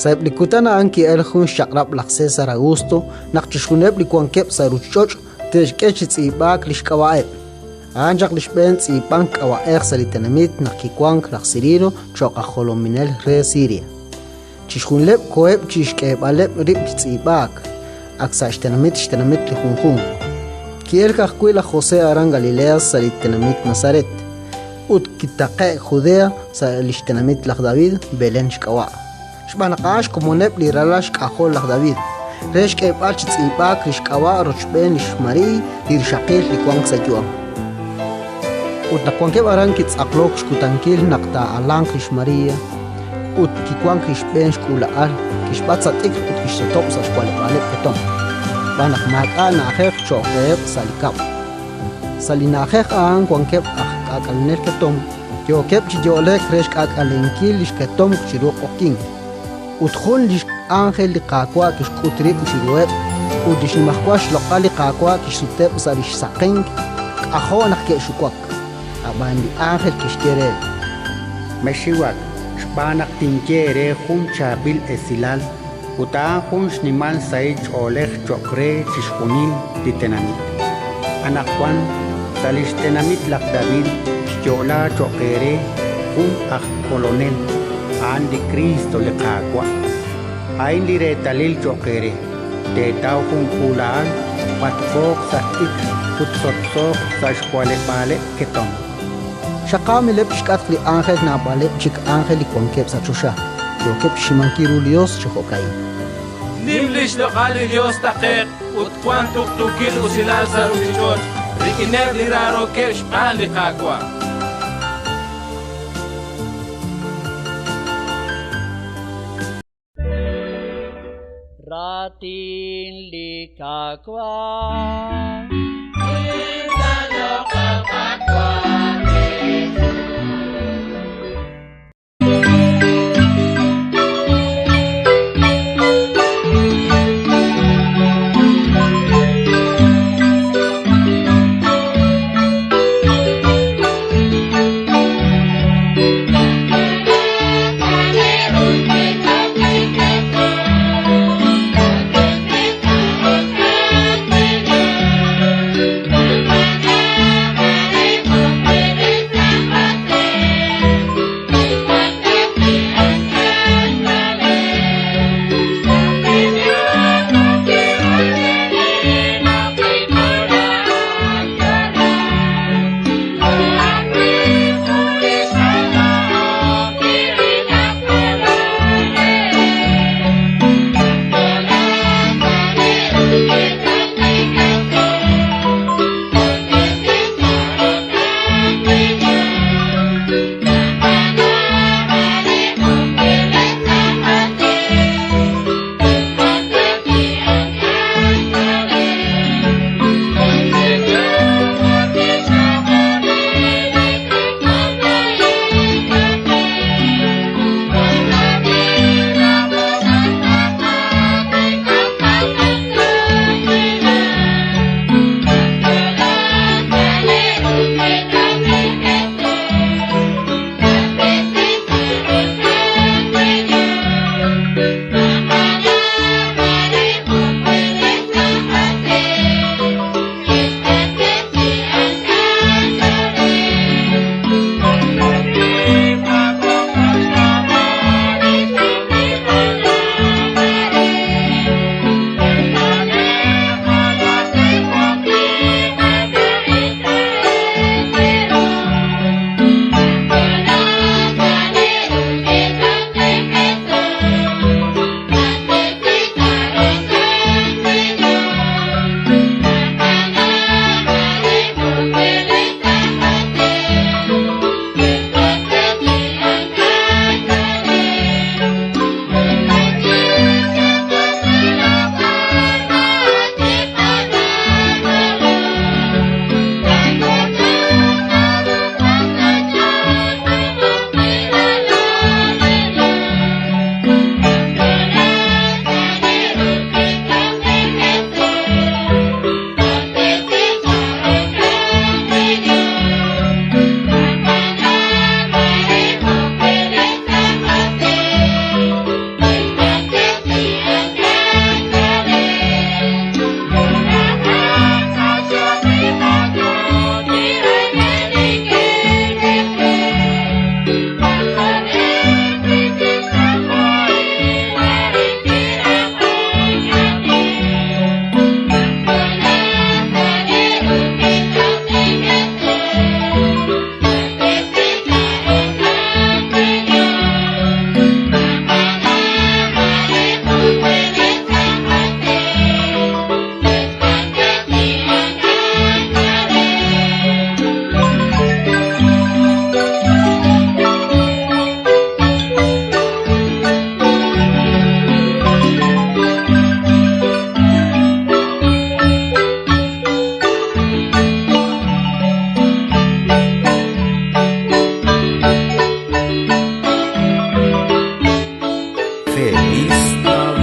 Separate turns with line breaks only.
Sa'eb' li kutan a'an ki'elk jun xchaq'rab' laj César Augusto naq chixjunileb' li wankeb' sa' ruuchich'och' te'xk'e chi tz'iib'aak li xk'ab'a'eb'. A'an chaq li xb'een tz'iib'ank k'ab'a'ej sa' li tenamit naq kiwank laj Cirino cho'q aj jolominel re Siria. Chixjunileb' koheb' chi xk'eeb'aleb' rib' chi tz'iib'aak, ak sa' xtenamit xtenamit li junjunq. Ki'elk ajwi' laj José aran Galilea sa' li tenamit Nazaret, ut kitaqe'k Judea sa' li xtenamit laj David, Belén xk'ab'a', xb'aan naq a'an xkomoneb' li ralal xk'ajol laj David, re xk'eeb'al chi tz'iib'aak li xk'ab'a' rochb'een lix Mariiy li rixaqil li wank sa' yu'am. Ut naq wankeb' aran kitz'aqlok xkutankil naq taa'alanq lix María, ut kiwank li xb'een xk'uula'al, kixb'at sa' t'ikr ut kixsotob' sa' xwa'leb'aaleb' ketomq, xb'aan naq maak'a' na'ajej cho'q reheb' sa' li kab'l. Sa' li na'ajej a'an wankeb' aj k'aak'alenel ketomq, yookeb' chi yo'lek re xk'aak'alenkil li xketomq chiru q'oqyink. Ut jun li x'ánjel li Qaawa' kixk'ut rib' chiruheb', ut li xnimajwal xloq'al li Qaawa' kixsuteb' sa' li xsaqenk, k'ajo' naq ke'xuwak. Ab'an li ánjel kixye reheb':
Mexxiwak, xb'aan naq tinye eere jun chaab'il esilal ut a'an jun xnimal sahil ch'oolej cho'q re chixjunil li tenamit. Anaqwan, sa' li xtenamit laj David xyo'laak cho'q eere jun aj Kolonel, a'an li Kriist li Qaawa'. A'in li reetalil cho'q eere, teetaw jun k'uula'al b'atb'ooq sa' t'ikr ut sotsooq sa' xwa'leb'aaleb' ketomq.
Xaqaamileb' xk'atq li ánjel naab'aleb' chik ánjel li wankeb' sa' choxa, yookeb' xximankil ru li Yos chi jo'ka'in.
Nim li xloq'al li Yos taqe'q ut wank tuqtuukil usilal sa' ruuchich'och' rik'ineb' li raarookeb' xb'aan li Qaawa'.
Raatin li Qaawa'. Vista.